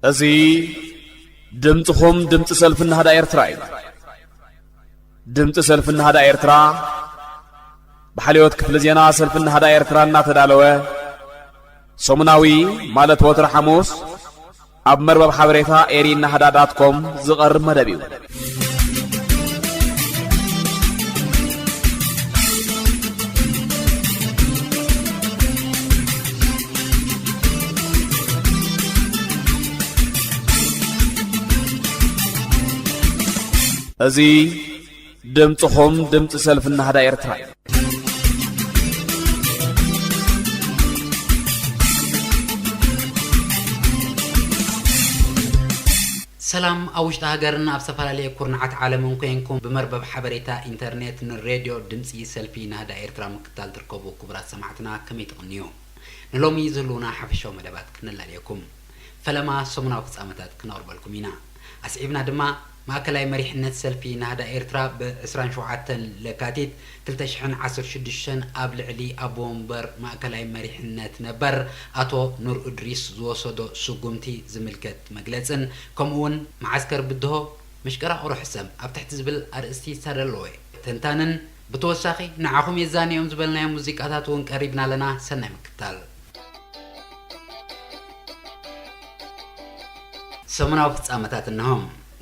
እዚ ድምፅኹም ድምፂ ሰልፊ ናህዳ ኤርትራ እዩ። ድምፂ ሰልፊ ናህዳ ኤርትራ ብሓልዮት ክፍሊ ዜና ሰልፊ ናህዳ ኤርትራ እናተዳለወ ሰሙናዊ፣ ማለት ወትሪ ሓሙስ፣ ኣብ መርበብ ሓበሬታ ኤሪ ናህዳ ዳት ኮም ዝቐርብ መደብ እዩ። እዚ ድምፅኹም ድምፂ ሰልፊ ናህዳ ኤርትራ እዩ። ሰላም፣ ኣብ ውሽጢ ሃገርን ኣብ ዝተፈላለየ ኩርናዓት ዓለምን ኮይንኩም ብመርበብ ሓበሬታ ኢንተርኔት ንሬድዮ ድምፂ ሰልፊ ናህዳ ኤርትራ ምክትታል ትርከቡ ክቡራት ሰማዕትና፣ ከመይ ትቕንዩ? ንሎሚ ዝህልዉና ሓፈሻዊ መደባት ክነላልየኩም። ፈለማ ሰሙናዊ ፍጻመታት ክነቕርበልኩም ኢና። ኣስዒብና ድማ፣ ማእከላይ መሪሕነት ሰልፊ ናህዳ ኤርትራ ብ ዕስራን ሸውዓተን ለካቲት ክልተ ሽሕን ዓሰርተ ሽዱሽተን ኣብ ልዕሊ ኣቦ ወንበር ማእከላይ መሪሕነት ነበር ኣቶ ኑር እድሪስ ዝወሰዶ ስጉምቲ ዝምልከት መግለጽን፣ ከምኡውን መዓስከር ብድሆ፣ መሽቀራቕሮ ሕሰም ኣብ ትሕቲ ዝብል ኣርእስቲ ዝተዳለወ ትንታነን፣ ብተወሳኺ ንዓኹም የዛንዮም ዝበልናዮም ሙዚቃታት እውን ቀሪብና ኣለና። ሰናይ ምክትታል። ሰሙናዊ ፍጻመታት እንሆ።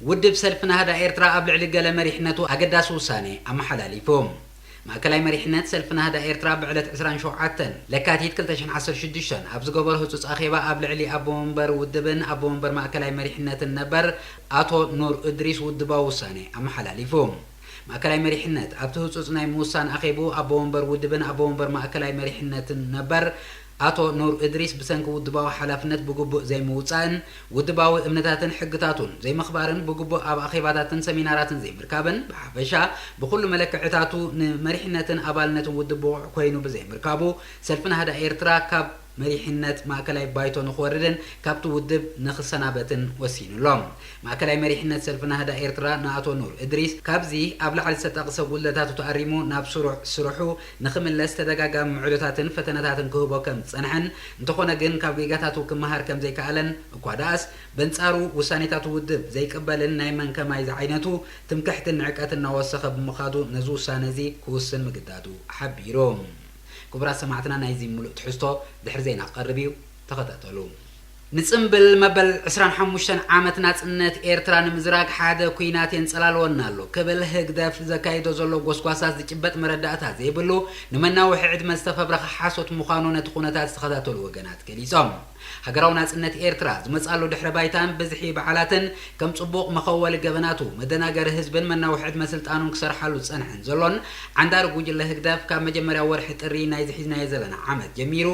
ውድብ ሰልፊ ናህዳ ኤርትራ ኣብ ልዕሊ ገለ መሪሕነቱ ኣገዳሲ ውሳኔ ኣመሓላሊፉ። ማእከላይ መሪሕነት ሰልፊ ናህዳ ኤርትራ ብዕለት ዕስራን ሸውዓተን ለካቲት ክልተ ሽሕን ዓሰርተ ሽዱሽተን ኣብ ዝገበሮ ህጹጽ ኣኼባ፣ ኣብ ልዕሊ ኣቦ ወንበር ውድብን ኣቦ ወንበር ማእከላይ መሪሕነትን ነበር ኣቶ ኑር እድሪስ ውድባዊ ውሳኔ ኣመሓላሊፉ። ማእከላይ መሪሕነት ኣብቲ ህጹጽ ናይ ምውሳን ኣኼብኡ፣ ኣቦ ወንበር ውድብን ኣቦ ወንበር ማእከላይ መሪሕነትን ነበር ኣቶ ኑር እድሪስ ብሰንኪ ውድባዊ ሓላፍነት ብግቡእ ዘይምውጻእን ውድባዊ እምነታትን ሕግታቱን ዘይምኽባርን ብግቡእ ኣብ ኣኼባታትን ሰሚናራትን ዘይምርካብን ብሓፈሻ ብኹሉ መለክዕታቱ ንመሪሕነትን ኣባልነትን ውድብ ብቑዕ ኮይኑ ብዘይምርካቡ ሰልፊ ናህዳ ኤርትራ ካብ መሪሕነት ማእከላይ ባይቶ ንኽወርድን ካብቲ ውድብ ንኽሰናበትን ወሲኑ ኣሎ። ማእከላይ መሪሕነት ሰልፊ ናህዳ ኤርትራ ንኣቶ ኑር እድሪስ ካብዚ ኣብ ላዕሊ ዝተጠቕሰ ጉድለታቱ ተኣሪሙ ናብ ስሩዕ ስርሑ ንኽምለስ ተደጋጋሚ ምዕዶታትን ፈተነታትን ክህቦ ከም ዝጸንሐን፣ እንተኾነ ግን ካብ ጌጋታቱ ክመሃር ከም ዘይከኣለን እኳ ደኣስ፣ በንጻሩ ውሳኔታቱ ውድብ ዘይቅበልን ናይ መን ከማይ ዝዓይነቱ ትምክሕትን ንዕቀትን እናወሰኸ ብምኻዱ ነዚ ውሳነ እዚ ክውስን ምግዳዱ ሓቢሩ። ክቡራት ሰማዕትና፣ ናይዚ ምሉእ ትሕዝቶ ድሕሪ ዜና ክቐርብ እዩ፣ ተኸታተሉ። ንጽምብል መበል ዕስራን ሓሙሽተን ዓመት ናጽነት ኤርትራ ንምዝራግ ሓደ ኲናት የንጸላልወና ኣሎ ክብል ህግደፍ ዘካይዶ ዘሎ ጎስጓሳት ዝጭበጥ መረዳእታ ዘይብሉ፣ ንመናውሒ ዕድመ ዝተፈብረኸ ሓሶት ምዃኑ ነቲ ኩነታት ዝተኸታተሉ ወገናት ገሊጾም። ሃገራዊ ናጽነት ኤርትራ ዝመጽኣሉ ድሕረ ባይታን ብዝሒ በዓላትን ከም ጽቡቕ መኸወሊ ገበናቱ፣ መደናገሪ ህዝብን መናውሒ ዕድመ ስልጣኑን ክሰርሓሉ ዝጸንሐን ዘሎን ዓንዳሪ ጉጅለ ህግደፍ፣ ካብ መጀመርያ ወርሒ ጥሪ ናይዚ ሒዝናዮ ዘለና ዓመት ጀሚሩ፣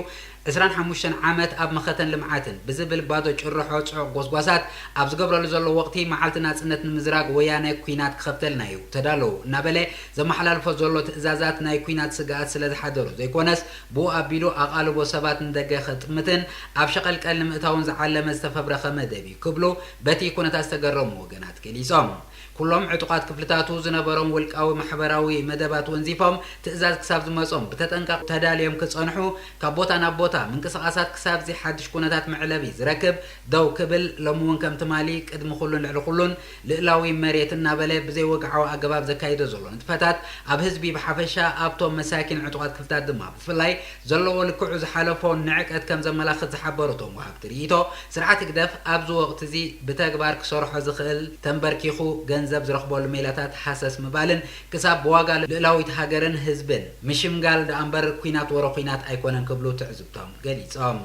ዕስራን ሓሙሽተን ዓመት ኣብ መኸተን ልምዓትን ብዝብል ባዶ ጭርሖ ጽዑቕ ጎስጓሳት ኣብ ዝገብረሉ ዘሎ ወቕቲ፣ መዓልቲ ናጽነት ንምዝራግ ወያነ ኲናት ክኸፍተልና እዩ፣ ተዳለዉ እናበለ ዘመሓላልፎ ዘሎ ትእዛዛት ናይ ኲናት ስግኣት ስለ ዝሓደሮ ዘይኮነስ፣ ብኡ ኣቢሉ ኣቓልቦ ሰባት ንደገ ከጥምትን ኣብ ሸቐልቀል ንምእታውን ዝዓለመ ዝተፈብረኸ መደብ እዩ ክብሉ በቲ ኩነታት ዝተገረሙ ወገናት ገሊጾም። ኩሎም ዕጡቓት ክፍልታቱ ዝነበሮም ውልቃዊ ማሕበራዊ መደባት ወንዚፎም፣ ትእዛዝ ክሳብ ዝመጾም ብተጠንቀቕ ተዳልዮም ክጸንሑ፣ ካብ ቦታ ናብ ቦታ ምንቅስቓሳት ክሳብዚ ሓድሽ ኩነታት መዕለቢ ዝረክብ ደው ክብል፣ ሎሚ እውን ከም ትማሊ ቅድሚ ኩሉን ልዕሊ ኩሉን ልእላዊ መሬት እናበለ ብዘይወግዓዊ ኣገባብ ዘካይዶ ዘሎ ንጥፈታት ኣብ ህዝቢ ብሓፈሻ፣ ኣብቶም መሳኪን ዕጡቓት ክፍልታት ድማ ብፍላይ ዘለዎ ልክዑ ዝሓለፎ ንዕቀት ከም ዘመላኽት ዝሓበሩ እቶም ወሃብቲ ርእይቶ፣ ስርዓት ህግደፍ ኣብዚ ወቕቲ እዚ ብተግባር ክሰርሖ ዝኽእል፣ ተንበርኪኹ ገንዘብ ዝረኽበሉ ሜላታት ሃሰስ ምባልን ክሳብ ብዋጋ ልእላዊት ሃገርን ህዝብን ምሽምጋል ደኣ እምበር ኲናት ወረ ኲናት ኣይኮነን ክብሉ ትዕዝብቶም ገሊጾም።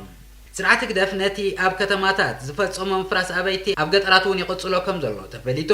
ስርዓት ህግደፍ ነቲ ኣብ ከተማታት ዝፈጸሞ ምፍራስ ኣበይቲ ኣብ ገጠራት እውን ይቕጽሎ ከም ዘሎ ተፈሊጡ።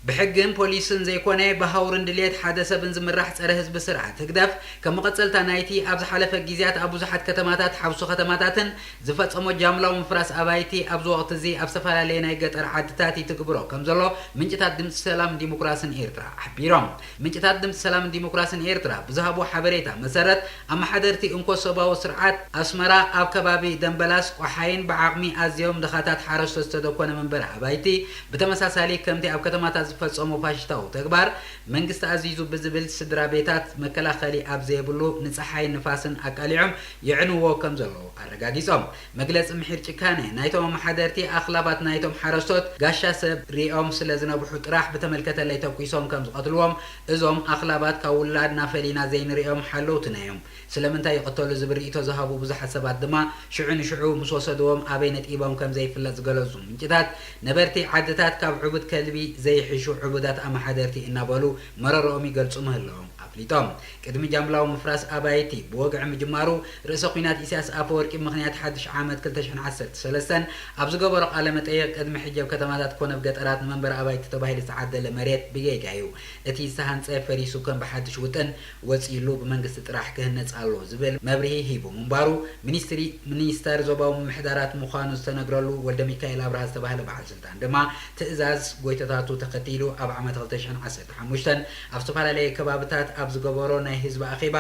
ብሕግን ፖሊስን ዘይኮነ ብሃውርን ድልየት ሓደ ሰብን ዝምራሕ ጸረ ህዝቢ ስርዓት ህግደፍ፣ ከም መቐጸልታ ናይቲ ኣብ ዝሓለፈ ግዜያት ኣብ ብዙሓት ከተማታት፣ ሓውሲ ከተማታትን ዝፈጸሞ ጃምላዊ ምፍራስ ኣባይቲ፣ ኣብዚ ወቕቲ እዚ ኣብ ዝተፈላለየ ናይ ገጠር ዓድታት ይትግብሮ ከም ዘሎ ምንጭታት ድምጺ ሰላምን ዲሞክራስን ኤርትራ ሓቢሮም። ምንጭታት ድምጺ ሰላምን ዲሞክራስን ኤርትራ ብዝሃቦ ሓበሬታ መሰረት፣ ኣመሓደርቲ እንኮ ሰባዊ ስርዓት ኣስመራ ኣብ ከባቢ ደምበላስ ቆሓይን ብዓቕሚ ኣዝዮም ድኻታት ሓረስቶት ዝተደኮነ መንበሪ ኣባይቲ፣ ብተመሳሳሊ ከምቲ ኣብ ከተማታት ዝፈጸሞ ፋሽስታዊ ተግባር መንግስቲ ኣዚዙ ብዝብል ስድራ ቤታት መከላኸሊ ኣብ ዘየብሉ ንጸሓይን ንፋስን ኣቃሊዖም የዕንዎ ከም ዘለዉ ኣረጋጊጾም። መግለጺ ምሒር ጭካነ ናይቶም ኣመሓደርቲ ኣኽላባት ናይቶም ሓረስቶት ጋሻ ሰብ ሪኦም ስለ ዝነብሑ ጥራሕ ብተመልከተለይ ተኲሶም ከም ዝቐትልዎም እዞም ኣኽላባት ካብ ውላድና ፈሊና ዘይንሪኦም ሓለውትና እዮም። ስለምንታይ ይቕተሉ ዝብል ርእይቶ ዝሃቡ ብዙሓት ሰባት ድማ ሽዑ ንሽዑ ምስ ወሰድዎም ኣበይ ነጢቦም ከም ዘይፍለጥ ዝገለጹ ምንጭታት ነበርቲ ዓድታት ካብ ዕቡድ ከልቢ ዘይሕሹ ዕቡዳት ኣመሓደርቲ እናበሉ መረረኦም ይገልጹ ምህላዎም ኣፍሊጦም። ቅድሚ ጃምላዊ ምፍራስ ኣባይቲ ብወግዒ ምጅማሩ ርእሰ ኲናት ኢሳያስ ኣፈወርቂ ምኽንያት ሓድሽ ዓመት ክልተ ሽሕን ዓሰርተ ሰለስተን ኣብ ዝገበሮ ቃለ መጠይቕ ቅድሚ ሕጂ ኣብ ከተማታት ኮነ ኣብ ገጠራት ንመንበሪ ኣባይቲ ተባሂሉ ዝተዓደለ መሬት ብጌጋ እዩ። እቲ ዝተሃንጸ ፈሪሱ ከም ብሓድሽ ውጥን ወጺእሉ ብመንግስቲ ጥራሕ ክህነጽ ኣለዎ ዝብል መብርሂ ሂቡ ምንባሩ ሚኒስትሪ ሚኒስተር ዞባዊ ምምሕዳራት ምዃኑ ዝተነግረሉ ወልደሚካኤል ኣብርሃ ዝተባህለ በዓል ስልጣን ድማ ትእዛዝ ጎይቶታቱ ተኸቲሉ ኣብ ዓመት ክልተ ሽሕን ዓሰርተ ሓሙሽተን ኣብ ዝተፈላለየ ከባብታት ኣብ ዝገበሮ ናይ ህዝቢ ኣኼባ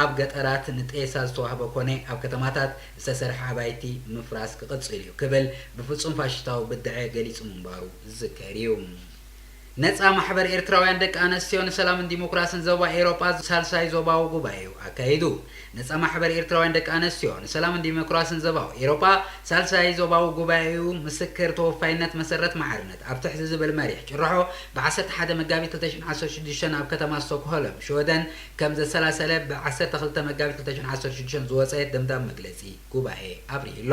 ኣብ ገጠራት ንጤሳ ዝተዋህበ ኮነ ኣብ ከተማታት ዝተሰርሐ ኣባይቲ ምፍራስ ክቕጽል እዩ ክብል ብፍጹም ፋሽስታዊ ብድዐ ገሊጹ ምንባሩ ዝዝከር እዩ። ነጻ ማሕበር ኤርትራውያን ደቂ ኣነስትዮ ንሰላምን ዲሞክራስን ዞባ ኤውሮጳ ሳልሳይ ዞባዊ ጉባኤኡ ኣካይዱ። ነጻ ማሕበር ኤርትራውያን ደቂ ኣነስትዮ ንሰላምን ዲሞክራስን ዞባዊ ኤውሮጳ ሳልሳይ ዞባዊ ጉባኤኡ ምስክር ተወፋይነት መሰረት ማዕርነት ኣብ ትሕቲ ዝብል መሪሕ ጭርሖ ብ ዓሰርተ ሓደ መጋቢት ክልተ ሽሕን ዓሰርተ ሽዱሽተን ኣብ ከተማ ስቶክሆልም ሽወደን ከም ዘሰላሰለ ብ ዓሰርተ ክልተ መጋቢት ክልተ ሽሕን ዓሰርተ ሽዱሽተን ዝወጸ ደምዳም መግለጺ ጉባኤ ኣብሪሁ ኣሎ።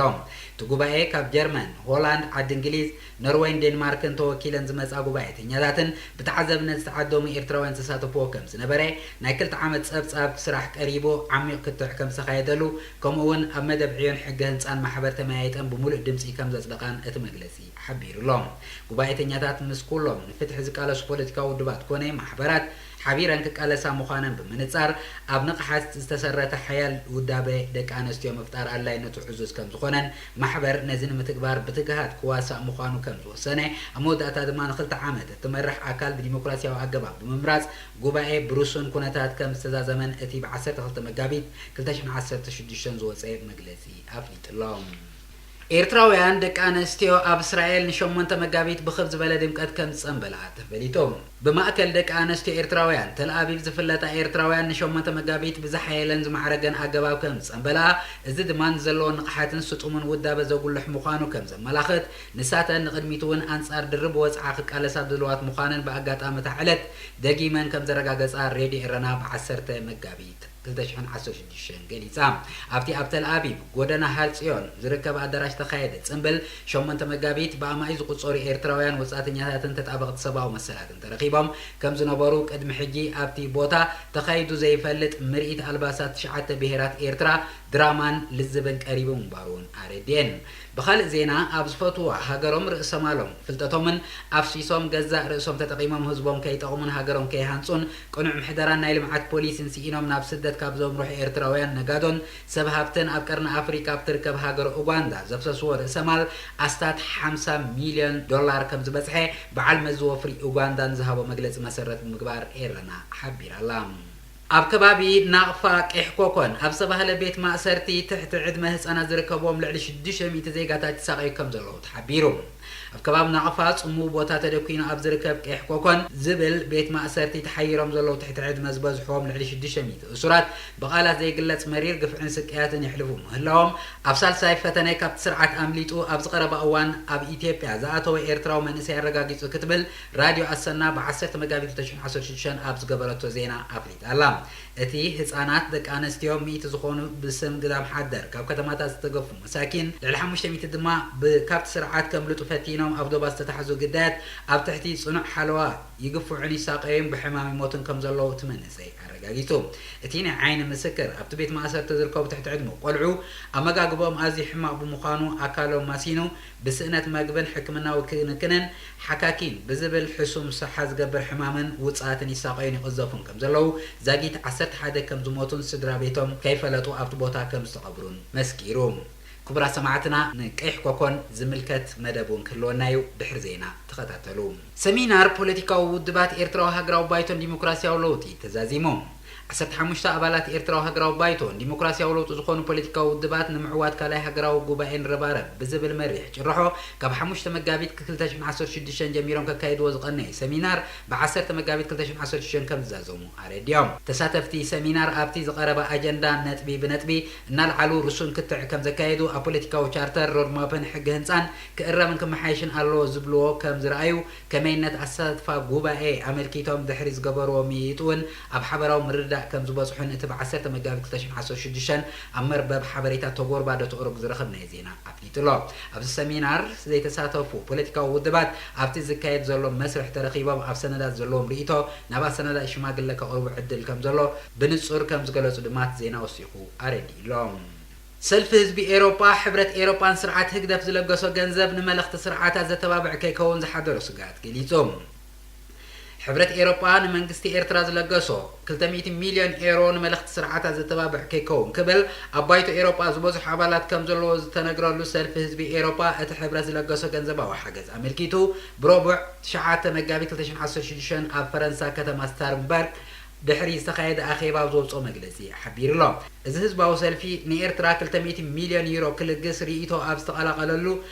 እቲ ጉባኤ ካብ ጀርመን፣ ሆላንድ፣ ዓዲ እንግሊዝ፣ ኖርወይን ዴንማርክን ተወኪለን ዝመጻ ጉባኤተኛታትን ብተዓዛብነት ዝተዓደሙ ኤርትራውያን ዝተሳተፍዎ ከም ዝነበረ፣ ናይ ክልተ ዓመት ጸብጻብ ስራሕ ቀሪቡ ዓሚቕ ክትዕ ከም ዝተኻየደሉ፣ ከምኡ እውን ኣብ መደብ ዕዮን ሕገ ህንጻን ማሕበር ተመያይጠን ብምሉእ ድምጺ ከም ዘጽደቓን እቲ መግለጺ ሓቢሩ ኣሎ። ጉባኤተኛታት ምስ ኩሎም ንፍትሒ ዝቃለሱ ፖለቲካዊ ውድባት ኮነ ማሕበራት ሓቢረን ክቃለሳ ምዃነን ብምንጻር፣ ኣብ ንቕሓት ዝተሰረተ ሓያል ውዳበ ደቂ ኣነስትዮ ምፍጣር ኣድላይነቱ ዕዙዝ ከም ዝኾነን፣ ማሕበር ነዚ ንምትግባር ብትግሃት ክዋሳእ ምዃኑ ከም ዝወሰነ፣ ኣብ መወዳእታ ድማ ንኽልተ ዓመት እትመርሕ ኣካል ብዲሞክራሲያዊ ኣገባብ ብምምራጽ፣ ጉባኤ ብርሱን ኩነታት ከም ዝተዛዘመን እቲ ብ ዓሰርተ ክልተ መጋቢት ክልተ ሽሕን ዓሰርተ ሽዱሽተን ዝወጸ መግለጺ ኣፍሊጡ ኣሎ። ኤርትራውያን ደቂ ኣነስትዮ ኣብ እስራኤል ንሸሞንተ መጋቢት ብኽብ ዝበለ ድምቀት ከም ዝጸንበላ ተፈሊጡ። ብማእከል ደቂ ኣነስትዮ ኤርትራውያን ተልኣቪቭ ዝፍለጣ ኤርትራውያን ንሸሞንተ መጋቢት ብዝሓየለን ዝማዕረገን ኣገባብ ከም ዝጸንበላ፣ እዚ ድማ ንዘለወን ንቕሓትን ስጡምን ውዳበ ዘጉልሕ ምዃኑ ከም ዘመላኽት፣ ንሳተን ንቕድሚት እውን ኣንጻር ድርብ ወጽዓ ክቃለሳ ድልዋት ምዃነን ብኣጋጣሚ እታ ዕለት ደጊመን ከም ዘረጋገጻ ሬድዮ ኤረና ብ ዓሰርተ መጋቢት ክልተ ሽሕን ዓሰርተ ሽዱሽተን ገሊጻ። ኣብቲ ኣብ ተልኣቪቭ ጎደና ሃር ጽዮን ዝርከብ ኣዳራሽ ዝተኻየደ ጽምብል ሸሞንተ መጋቢት ብኣማኢት ዝቑጸሩ ኤርትራውያን ወጻእተኛታትን ተጣበቕቲ ሰብኣዊ መሰላትን ተረኺቦም ከም ዝነበሩ፣ ቅድሚ ሕጂ ኣብቲ ቦታ ተኻይዱ ዘይፈልጥ ምርኢት ኣልባሳት ትሽዓተ ብሄራት ኤርትራ ድራማን ልዝብን ቀሪቡ ምንባሩ እውን ኣረድኤን። ብኻልእ ዜና፣ ኣብ ዝፈትዋ ሃገሮም ርእሰ ማሎም ፍልጠቶምን ኣፍሲሶም ገዛእ ርእሶም ተጠቒሞም ህዝቦም ከይጠቕሙን ሃገሮም ከይሃንጹን ቅኑዕ ምሕደራን ናይ ልምዓት ፖሊሲን ስኢኖም ናብ ስደት ካብ ዘምርሑ ኤርትራውያን ነጋዶን ሰብ ሃብትን ኣብ ቀርኒ ኣፍሪቃ ኣብ ትርከብ ሃገር ኡጋንዳ ዘፍሰስዎ ርእሰ ማል ኣስታት ሓምሳ ሚልዮን ዶላር ከም ዝበጽሐ በዓል መዚ ወፍሪ ኡጋንዳ ንዝሃቦ መግለጺ መሰረት ብምግባር ኤረና ሓቢራ'ላ። ኣብ ከባቢ ናቕፋ ቄሕ ኮኮን ኣብ ዝተባህለ ቤት ማእሰርቲ ትሕቲ ዕድመ ህጻናት ዝርከብዎም ልዕሊ ሽዱሽተ ሚእቲ ዜጋታት ይሳቐዩ ከም ዘለዉ ተሓቢሩ። ኣብ ከባቢ ናቕፋ ጽምው ቦታ ተደኲኑ ኣብ ዝርከብ ቄሕ ኮኮን ዝብል ቤት ማእሰርቲ ተሓይሮም ዘለዉ ትሕቲ ዕድመ ዝበዝሕዎም ልዕሊ ሽዱሽተ ሚእቲ እሱራት ብቓላት ዘይግለጽ መሪር ግፍዕን ስቅያትን የሕልፉ ምህላዎም ኣብ ሳልሳይ ፈተነ ካብቲ ስርዓት ኣምሊጡ ኣብ ዝቐረባ እዋን ኣብ ኢትዮጵያ ዝኣተወ ኤርትራዊ መንእሰይ ኣረጋጊጹ ክትብል ራድዮ ኣሰና ብ ዓሰርተ መጋቢት ክልተ ሽሕን ዓሰርተ ሽዱሽተን ኣብ ዝገበረቶ ዜና ኣፍሊጣ ኣላ። እቲ ህጻናት ደቂ ኣነስትዮ ሚእቲ ዝኾኑ ብስም ግዳም ሓደር ካብ ከተማታት ዝተገፉ መሳኪን፣ ልዕሊ ሓሙሽተ ሚእቲ ድማ ብ-፣ ካብቲ ስርዓት ከምልጡ ፈቲኖም ኣብ ዶባት ዝተታሕዙ ግዳያት ኣብ ትሕቲ ጽኑዕ ሓለዋ ይግፍዑን ይሳቐዩን ብሕማም ይሞቱን ከም ዘለዉ እቲ መንእሰይ ኣረጋጊጹ። እቲ ናይ ዓይኒ ምስክር፣ ኣብቲ ቤት ማእሰርቲ ዝርከቡ ትሕቲ ዕድመ ቆልዑ ኣመጋግባኦም ኣዝዩ ሕማቕ ብምዃኑ ኣካሎም ማሲኑ ብስእነት መግብን ሕክምናዊ ክንክንን ሓካኪን ብዝብል ሕሱም ሰሓ ዝገብር ሕማምን ውጽኣትን ይሳቐዩን ይቕዘፉን ከም ዘለዉ፣ ዛጊት ዓሰርተ ሓደ ከም ዝሞቱን ስድራ ቤቶም ከይፈለጡ ኣብቲ ቦታ ከም ዝተቐብሩን መስኪሩ። ክቡራት ሰማዕትና፣ ንቀይሕ ኮኮን ዝምልከት መደብ እውን ክህልወና እዩ፣ ድሕሪ ዜና ተኸታተሉ። ሰሚናር ፖለቲካዊ ውድባት ኤርትራዊ ሃገራዊ ባይቶን ዲሞክራሲያዊ ለውጢ ተዛዚሙ። ዓሰርተ ሓሙሽተ ኣባላት ኤርትራዊ ሃገራዊ ባይቶ ንዲሞክራሲያዊ ለውጢ ዝኾኑ ፖለቲካዊ ውድባት ንምዕዋት ካልኣይ ሃገራዊ ጉባኤ ንረባረብ ብዝብል መሪሕ ጭርሖ ካብ ሓሙሽተ መጋቢት ክልተ ሽሕን ዓሰርተ ሽዱሽተን ጀሚሮም ከካይድዎ ዝቐነዩ ሰሚናር ብዓሰርተ መጋቢት ክልተ ሽሕን ዓሰርተ ሽዱሽተን ከም ዝዛዘሙ ኣረዲኦም። ተሳተፍቲ ሰሚናር ኣብቲ ዝቐረበ ኣጀንዳ ነጥቢ ብነጥቢ እናልዓሉ ርሱን ክትዕ ከም ዘካየዱ ኣብ ፖለቲካዊ ቻርተር፣ ሮድማፕን ሕጊ ህንፃን ክእረምን ክመሓየሽን ኣለዎ ዝብልዎ ከም ዝረኣዩ ከመይነት ኣሳትፋ ጉባኤ ኣመልኪቶም ድሕሪ ዝገበርዎ ምይይጥ እውን ኣብ ሓበራዊ ምርድዳእ ከም ዝበፅሑን እቲ ብ ዓሰርተ መጋቢት ክልተ ሽሕን ዓሰርተ ሽዱሽተን ኣብ መርበብ ሓበሬታ ተጎርባ ዶት ኦርግ ዝረኸብናዮ ዜና ኣፍሊጡ ኣሎ። ኣብዚ ሰሚናር ዘይተሳተፉ ፖለቲካዊ ውድባት ኣብቲ ዝካየድ ዘሎ መስርሕ ተረኺቦም ኣብ ሰነዳት ዘለዎም ርእይቶ ናብ ኣሰናዳኢ ሽማግለ ከቕርቡ ዕድል ከም ዘሎ ብንጹር ከም ዝገለጹ ድማ እቲ ዜና ወሲኹ ኣረዲኡ ኣሎ። ሰልፊ ህዝቢ ኤሮጳ፣ ሕብረት ኤሮጳን ስርዓት ህግደፍ ዝለገሶ ገንዘብ ንመለኽቲ ስርዓታት ዘተባብዕ ከይከውን ዝሓደሮ ስግኣት ገሊጹ። ሕብረት ኤሮጳ ንመንግስቲ ኤርትራ ዝለገሶ ክልተ ሚእቲ ሚልዮን ኤሮ ንመለኽቲ ስርዓታት ዘተባብዕ ከይከውን ክብል ኣብ ባይቶ ኤሮጳ ዝበዝሑ ኣባላት ከም ዘለዎ ዝተነግረሉ ሰልፊ ህዝቢ ኤሮጳ፣ እቲ ሕብረት ዝለገሶ ገንዘባዊ ሓገዝ ኣመልኪቱ ብረቡዕ ትሽዓተ መጋቢት ክልተ ሽሕን ዓሰርተ ሽዱሽተን ኣብ ፈረንሳ ከተማ ስታርንበርግ ድሕሪ ዝተኻየደ ኣኼባ ኣብ ዘውጽኦ መግለጺ ሓቢሩ ኣሎ። እዚ ህዝባዊ ሰልፊ ንኤርትራ ክልተ ሚእቲ ሚልዮን ዩሮ ክልግስ ርእይቶ ኣብ ዝተቐላቐለሉ፣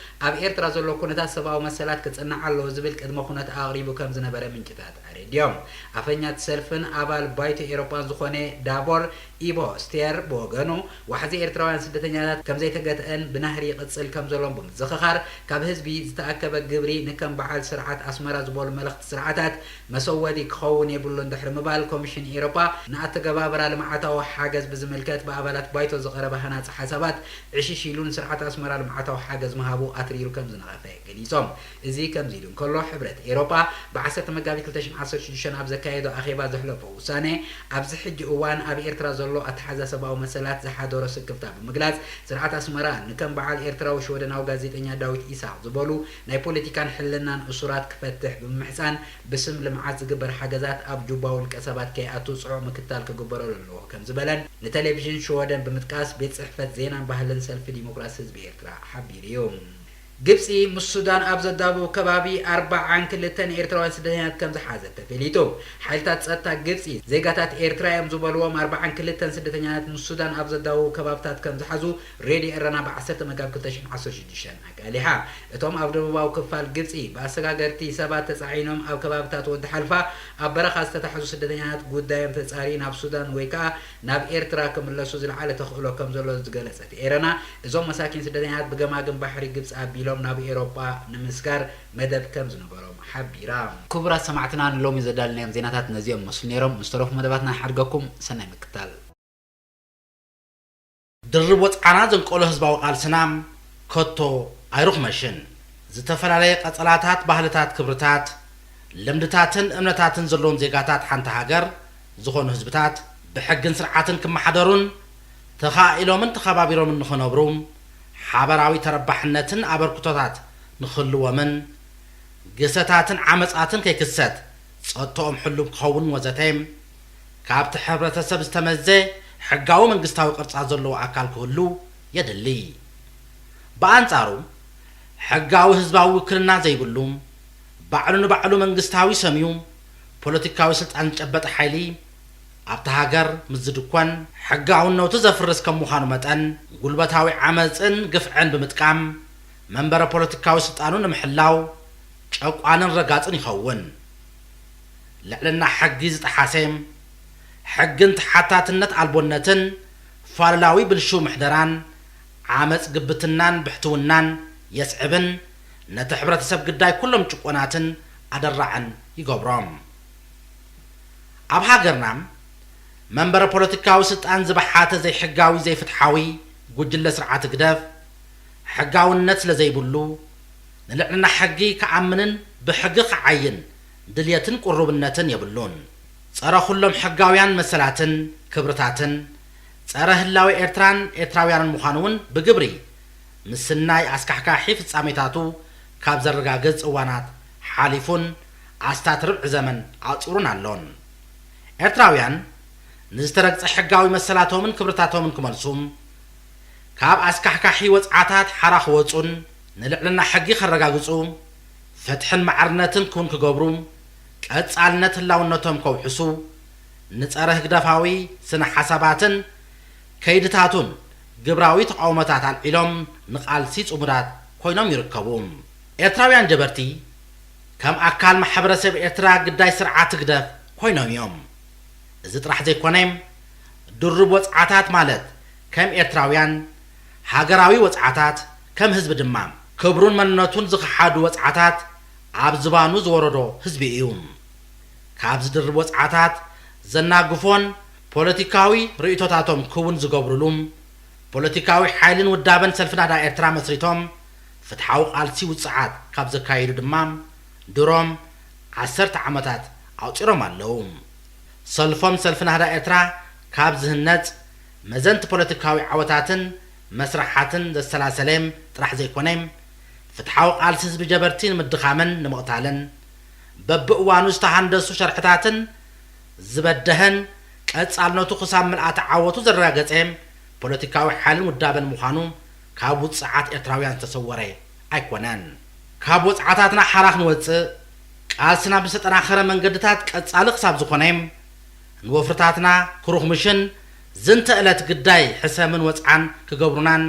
ኣብ ኤርትራ ዘሎ ኩነታት ሰብኣዊ መሰላት ክጽናዕ ኣለዎ ዝብል ቅድመ ኩነት ኣቕሪቡ ከም ዝነበረ ምንጭታት ኣረዲኦም። ኣፈኛ እቲ ሰልፍን ኣባል ባይቶ ኤሮጳን ዝኾነ ዳቮር ኢቮ ስቴር ብወገኑ፣ ዋሕዚ ኤርትራውያን ስደተኛታት ከም ዘይተገትአን ብናህሪ ይቕጽል ከም ዘሎን ብምዝኽኻር፣ ካብ ህዝቢ ዝተኣከበ ግብሪ ንከም በዓል ስርዓት ኣስመራ ዝበሉ መለኽቲ ስርዓታት መሰወዲ ክኸውን የብሉን ድሕሪ ምባል፣ ኮሚሽን ኤሮጳ ንኣተገባብራ ልምዓታዊ ሓገዝ ብዝምልከት ብኣባላት ባይቶ ዝቐረበ ሃናጺ ሓሳባት ዕሽሽ ኢሉ ንስርዓት ኣስመራ ልምዓታዊ ሓገዝ ምሃቡ ኣትሪሩ ከም ዝነቐፈ ገሊጾም። እዚ ከምዚ ኢሉ እንከሎ፣ ሕብረት ኤሮጳ ብ ዓሰርተ መጋቢት ክልተ ሽሕን ዓሰርተ ሽዱሽተን ኣብ ዘካየዶ ኣኼባ ዘሕለፎ ውሳነ፣ ኣብዚ ሕጂ እዋን ኣብ ኤርትራ ዘሎ ኣተሓዛ ሰብኣዊ መሰላት ዝሓደሮ ስክፍታ ብምግላጽ፣ ስርዓት ኣስመራ ንከም በዓል ኤርትራዊ ሽወደናዊ ጋዜጠኛ ዳዊት ኢሳቕ ዝበሉ ናይ ፖለቲካን ሕልናን እሱራት ክፈትሕ ብምምሕጻን፣ ብስም ልምዓት ዝግበር ሓገዛት ኣብ ጁባ ውልቀ ሰባት ከይኣቱ ጽዑቕ ምክትታል ክግበረሉ ኣለዎ ከም ዝበለን ንቴሌቪዥን ሽወደን ብምጥቃስ ቤት ጽሕፈት ዜናን ባህልን ሰልፊ ዲሞክራሲ ህዝቢ ኤርትራ ሓቢሩ እዩ። ግብጺ ምስ ሱዳን ኣብ ዘዳብቡ ከባቢ ኣርብዓን ክልተን ኤርትራውያን ስደተኛታት ከም ዝሓዘት ተፈሊጡ። ሓይልታት ጸጥታ ግብጺ ዜጋታት ኤርትራ እዮም ዝበልዎም ኣርብዓን ክልተን ስደተኛታት ምስ ሱዳን ኣብ ዘዳብቡ ከባብታት ከም ዝሓዙ ሬድዮ ኤረና ብ ዓሰርተ መጋቢት ክልተ ሽሕን ዓሰርተ ሽዱሽተን ኣቃሊሓ። እቶም ኣብ ደቡባዊ ክፋል ግብጺ ብኣሰጋገርቲ ሰባት ተጻዒኖም ኣብ ከባብታት ወዲ ሓልፋ ኣብ በረኻ ዝተታሕዙ ስደተኛታት ጉዳዮም ተጻሪ ናብ ሱዳን ወይ ከኣ ናብ ኤርትራ ክምለሱ ዝለዓለ ተኽእሎ ከም ዘሎ ዝገለጸት ኤረና፣ እዞም መሳኪን ስደተኛታት ብገማግም ባሕሪ ግብጺ ኣቢሎም ናብ ኤውሮጳ ንምስጋር መደብ ከም ዝነበሮም ሓቢራ። ክቡራት ሰማዕትና፣ ንሎሚ ዘዳለናዮም ዜናታት ነዚኦም መስሉ ነይሮም። ምስ ተረፉ መደባትና ንሓድገኩም። ሰናይ ምክታል። ድርብ ወጽዓና ዘንቀሎ ህዝባዊ ቃልስና ከቶ ኣይሩኽመሽን። ዝተፈላለየ ቀጸላታት፣ ባህልታት፣ ክብርታት፣ ልምድታትን እምነታትን ዘለዎም ዜጋታት ሓንቲ ሃገር ዝኾኑ ህዝብታት ብሕግን ስርዓትን ክመሓደሩን ተኻኢሎምን ተኸባቢሮምን ንኽነብሩ ሓበራዊ ተረባሕነትን ኣበርክቶታት ንኽህልዎምን ግሰታትን ዓመጻትን ከይክሰት ጸጥተኦም ሕሉም ክኸውን ወዘተ ካብቲ ሕብረተሰብ ዝተመዘ ሕጋዊ መንግስታዊ ቅርጻ ዘለዎ ኣካል ክህሉ የድሊ። ብኣንጻሩ፣ ሕጋዊ ህዝባዊ ውክልና ዘይብሉ፣ ባዕሉ ንባዕሉ መንግስታዊ ሰምዩ ፖለቲካዊ ስልጣን ዝጨበጠ ሓይሊ ኣብታ ሃገር ምስ ዝድኮን፣ ሕጋውነቱ ዘፍርስ ከም ምዃኑ መጠን፣ ጉልበታዊ ዓመጽን ግፍዕን ብምጥቃም መንበረ ፖለቲካዊ ስልጣኑ ንምሕላው ጨቋንን ረጋጽን ይኸውን። ልዕልና ሕጊ ዝጠሓሰ፣ ሕግን ተሓታትነት ኣልቦነትን ፋልላዊ ብልሹው ምሕደራን ዓመጽ ግብትናን ብሕትውናን የስዕብን ነቲ ሕብረተሰብ ግዳይ ኩሎም ጭቆናትን ኣደራዕን ይገብሮም። ኣብ ሃገርና መንበረ ፖለቲካዊ ስልጣን ዝበሓተ ዘይሕጋዊ ዘይፍትሓዊ ጉጅለ ስርዓት ህግደፍ ሕጋውነት ስለ ዘይብሉ ንልዕልና ሕጊ ክኣምንን ብሕጊ ክዓይን ድልየትን ቁሩብነትን የብሉን። ጸረ ኩሎም ሕጋውያን መሰላትን ክብርታትን ጸረ ህላወ ኤርትራን ኤርትራውያንን ምዃኑ እውን ብግብሪ ምስናይ ኣስካሕካሒ ፍጻሜታቱ ካብ ዘረጋግጽ እዋናት ሓሊፉን ኣስታት ርብዒ ዘመን ኣጽሩን ኣሎን። ኤርትራውያን ንዝተረግጸ ሕጋዊ መሰላቶምን ክብርታቶምን ክመልሱ፣ ካብ ኣስካሕካሒ ወጽዓታት ሓራ ክወጹን ንልዕልና ሕጊ ከረጋግጹ፣ ፍትሕን ማዕርነትን ክውን ክገብሩ፣ ቀጻልነት ህላውነቶም ከውሕሱ፣ ንጸረ ህግደፋዊ ስነ ሓሳባትን ከይድታቱን ግብራዊ ተቓውሞታት ኣልዒሎም ንቓልሲ ጽሙዳት ኮይኖም ይርከቡ። ኤርትራውያን ጀበርቲ ከም ኣካል ማሕበረሰብ ኤርትራ ግዳይ ስርዓት ህግደፍ ኮይኖም እዮም። እዚ ጥራሕ ዘይኮነ፣ ድርብ ወጽዓታት ማለት ከም ኤርትራውያን ሃገራዊ ወጽዓታት፣ ከም ህዝቢ ድማ ክብሩን መንነቱን ዝኸሓዱ ወጽዓታት ኣብ ዝባኑ ዝወረዶ ህዝቢ እዩ። ካብ ዝድርብ ወጽዓታት ዘናግፎን ፖለቲካዊ ርእይቶታቶም ክውን ዝገብሩሉ ፖለቲካዊ ሓይልን ውዳበን ሰልፊ ናህዳ ኤርትራ መስሪቶም ፍትሓዊ ቃልሲ ውጽዓት ካብ ዘካየዱ ድማ ድሮም ዓሰርተ ዓመታት ኣቑጺሮም ኣለዉ። ሰልፎም ሰልፊ ናህዳ ኤርትራ ካብ ዝህነጽ መዘንቲ ፖለቲካዊ ዓወታትን መስርሓትን ዘሰላሰለ ጥራሕ ዘይኮነ፣ ፍትሓዊ ቃልሲ ህዝቢ ጀበርቲ ንምድኻምን ንምቕታልን በብእዋኑ ዝተሃንደሱ ሸርሕታትን ዝበደሀን ቀጻልነቱ ክሳብ ምልኣተ ዓወቱ ዘረጋገጸ ፖለቲካዊ ሓይልን ውዳበን ምዃኑ ካብ ውጽዓት ኤርትራውያን ዝተሰወረ ኣይኮነን። ካብ ወጽዓታትና ሓራ ክንወጽእ ቃልስና ብዝተጠናኸረ መንገድታት ቀጻሊ ክሳብ ዝኾነ፣ ንወፍርታትና ክሩኽምሽን ዝንተ ዕለት ግዳይ ሕሰምን ወጽዓን ክገብሩናን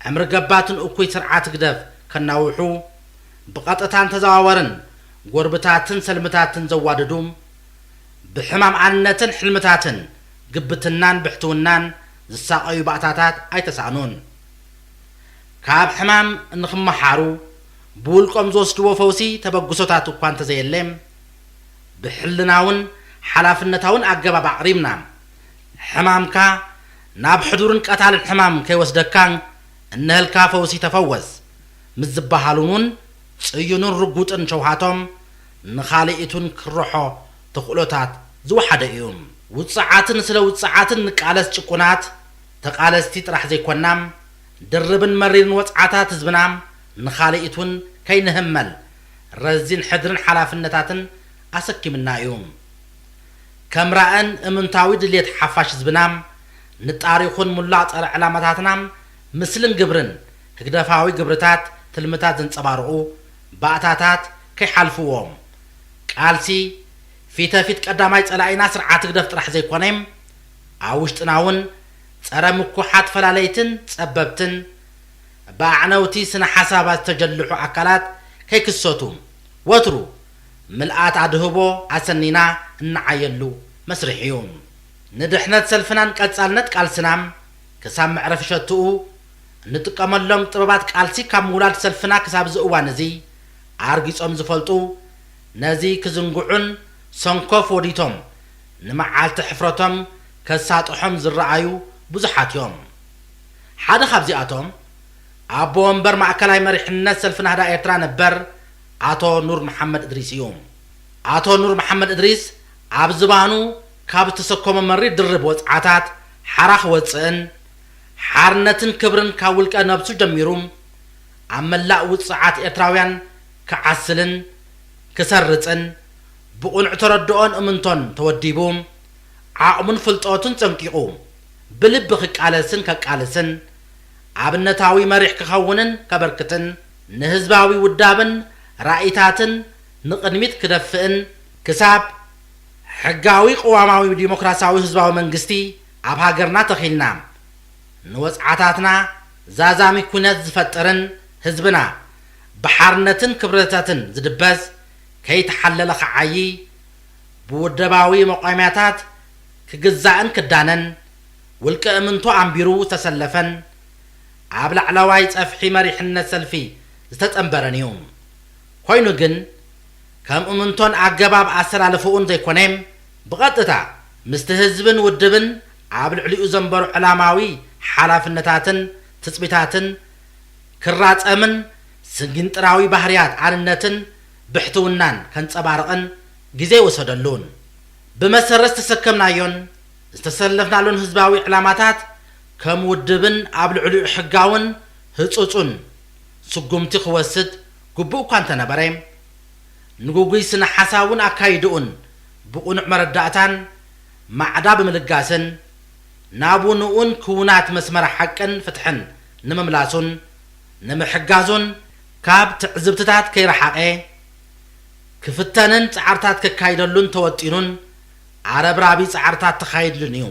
ዕምሪ ገባትን እኩይ ስርዓት ህግደፍ ከናውሑ ብቐጥታን ተዘዋወርን ጎርብታትን ሰልምታትን ዘዋድዱ፣ ብሕማም ኣንነትን ሕልምታትን ግብትናን ብሕትውናን ዝሳቐዩ ባእታታት ኣይተሳእኑን። ካብ ሕማም ንኽመሓሩ ብውልቆም ዝወስድዎ ፈውሲ ተበግሶታት እኳ እንተዘየለ፣ ብሕልናውን ሓላፍነታውን ኣገባብ ኣቕሪብና፣ ሕማምካ ናብ ሕዱርን ቀታልን ሕማም ከይወስደካ፣ እነሀልካ ፈውሲ ተፈወስ ምስ ዝበሃሉን እውን ጽዩንን ርጉጥን ሸውሃቶም ንኻልኢቱን ክርሖ ተኽእሎታት ዝወሓደ እዩ። ውጽዓትን ስለ ውጽዓትን ንቃለስ ጭቁናት ተቓለስቲ ጥራሕ ዘይኮና፣ ድርብን መሪርን ወጽዓታት ህዝብና ንኻልኢቱን ከይንህመል ረዚን ሕድርን ሓላፍነታትን ኣሰኪምና እዩ። ከም ራእን እምንታዊ ድሌት ሓፋሽ ህዝብና፣ ንጣር ይኹን ሙላቕ ጸረ ዕላማታትና ምስልን ግብርን ህግደፋዊ ግብርታት ትልምታት ዘንጸባርቑ ባእታታት ከይሓልፍዎም፣ ቃልሲ ፊተ ፊት ቀዳማይ ጸላኢና ስርዓት ህግደፍ ጥራሕ ዘይኮነ፣ ኣብ ውሽጥና እውን ጸረ ምኩሓት ፈላለይትን ጸበብትን ብኣዕነውቲ ስነ ሓሳባት ዝተጀልሑ ኣካላት ከይክሰቱ ወትሩ ምልኣት ኣድህቦ ኣሰኒና እንዓየሉ መስርሕ እዩ። ንድሕነት ሰልፍናን ቀጻልነት ቃልስና ክሳብ መዕረፊ ሸትኡ እንጥቀመሎም ጥበባት ቃልሲ ካብ ምውላድ ሰልፍና ክሳብ እዚ እዋን እዚ ኣርጊጾም ዝፈልጡ፣ ነዚ ክዝንግዑን ሰንኮፍ ወዲቶም ንመዓልቲ ሕፍረቶም ከሳጥሖም ዝረኣዩ ብዙሓት እዮም። ሓደ ካብዚኣቶም ኣቦ ወንበር ማእከላይ መሪሕነት ሰልፊ ናህዳ ኤርትራ ነበር ኣቶ ኑር መሓመድ እድሪስ እዩ። ኣቶ ኑር መሓመድ እድሪስ ኣብ ዝባኑ ካብ ዝተሰከሞ መሪር ድርብ ወጽዓታት ሓራ ክወጽእን ሓርነትን ክብርን ካብ ውልቀ ነብሱ ጀሚሩ ኣብ መላእ ውጽዓት ኤርትራውያን ክዓስልን ክሰርጽን ብቕኑዕ ተረድኦን እምንቶን ተወዲቡ ዓቕሙን ፍልጠቱን ጸንቂቑ ብልቢ ክቃለስን ከቃልስን ኣብነታዊ መሪሕ ክኸውንን ከበርክትን ንህዝባዊ ውዳብን ራኢታትን ንቕድሚት ክደፍእን ክሳብ ሕጋዊ ቅዋማዊ ዲሞክራሲያዊ ህዝባዊ መንግስቲ ኣብ ሃገርና ተኺልና ንወጽዓታትና ዛዛሚ ኩነት ዝፈጥርን ህዝብና ብሓርነትን ክብረታትን ዝድበስ ከይተሓለለ ክዓዪ ብውደባዊ መቋሚያታት ክግዛእን ክዳነን ውልቀ እምንቶ ኣንቢሩ ዝተሰለፈን ኣብ ላዕለዋይ ጸፍሒ መሪሕነት ሰልፊ ዝተጸንበረን እዩ። ኮይኑ ግን ከም እምንቶን ኣገባብ ኣሰላልፍኡን ዘይኮነ ብቐጥታ ምስቲ ህዝብን ውድብን ኣብ ልዕሊኡ ዘንበሩ ዕላማዊ ሓላፍነታትን ትጽቢታትን ክራጸምን ስግንጥራዊ ባህርያት ኣንነትን ብሕትውናን ከንጸባርቕን ግዜ ይወሰደሉን። ብመሰረት ዝተሰከምናዮን ዝተሰለፍናሉን ህዝባዊ ዕላማታት ከም ውድብን ኣብ ልዕሊኡ ሕጋውን ህጹጹን ስጉምቲ ክወስድ ግቡእ እኳ እንተነበረ፣ ንጉጉይ ስነ ሓሳቡን ኣካይድኡን ብቕኑዕ መረዳእታን ማዕዳ ብምልጋስን ናብ ውንኡን ክውናት መስመር ሓቅን ፍትሕን ንምምላሱን ንምሕጋዙን ካብ ትዕዝብትታት ከይረሓቐ ክፍተንን ጻዕርታት ከካይደሉን ተወጢኑን ኣረብራቢ ጻዕርታት ተኻይድሉን እዩ።